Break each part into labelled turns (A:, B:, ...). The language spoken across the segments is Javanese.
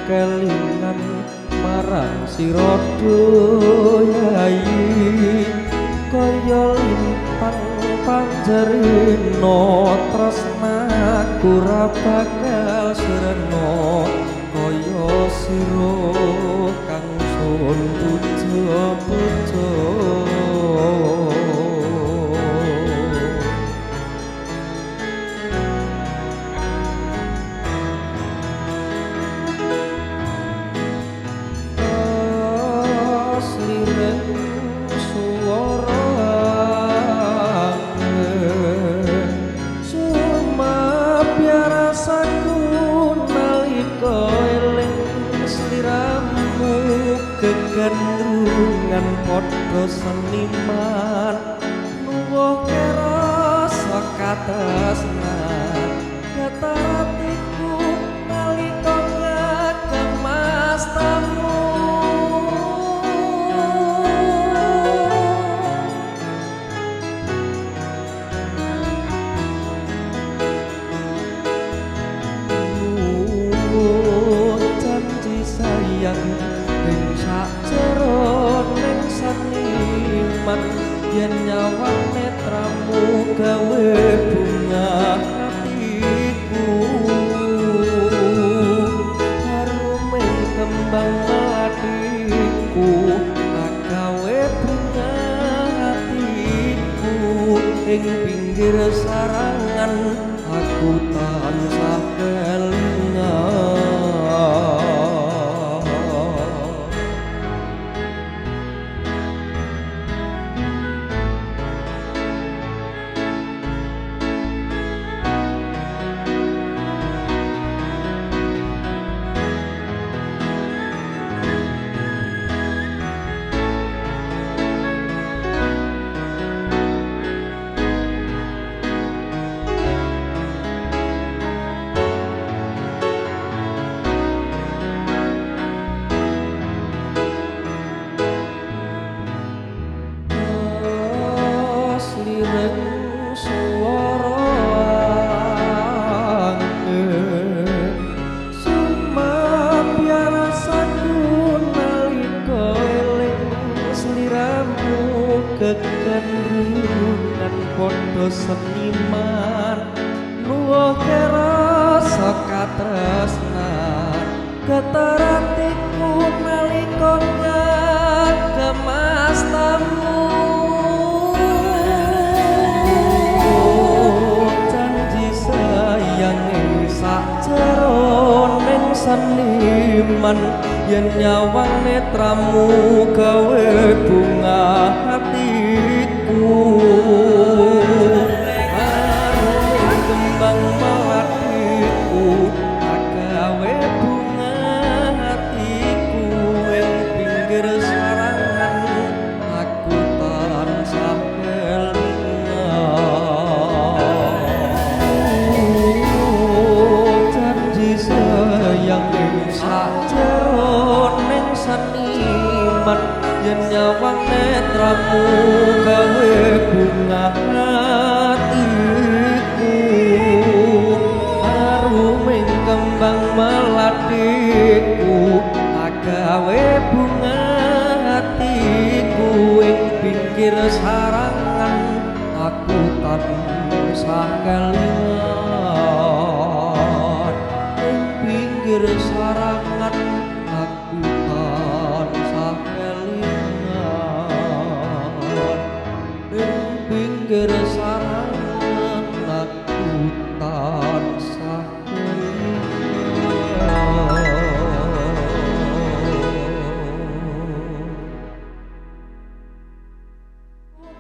A: Kelingan marang sira yayi kaya lintang panjerino tresnaku ra bakal sirna kaya sira kang sun puja-puja. Gegandrungan padha seniman nuwuhke rasa katresnan getar atiku nalika ngemas tamu. Janji sayang ing sakjeroning seniman yen nyawang netramu gawe bunga atiku harume kembang melatiku agawe bunga atiku ing pinggir sarangan aku tansah kelingan. Gegandrungan padha seniman nuwuhke rasa katresnan getar atiku nalika ngemas tamu. Janji sayang ing sakjeroning seniman yen nyawang netramu gawe bunga hatiku harume kembang melatiku agawe bunga hatiku ing pinggir sarangan aku tansah kelingan. Janji sayang ing sakjeroning seniman yen nyawang netramu gawe bunga hatiku harume kembang melatiku agawe bunga hatiku ing pinggir sarangan aku tansah kelingan ing pinggir sarangan aku tansah kelingan ing pinggir sarangan aku tansah kelingan.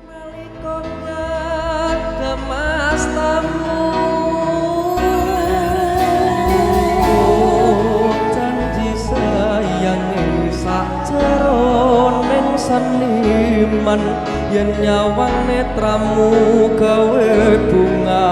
A: Nalika ngemas tamu janji sayang ing sakjeroning seniman yen nyawang netramu gawe bunga.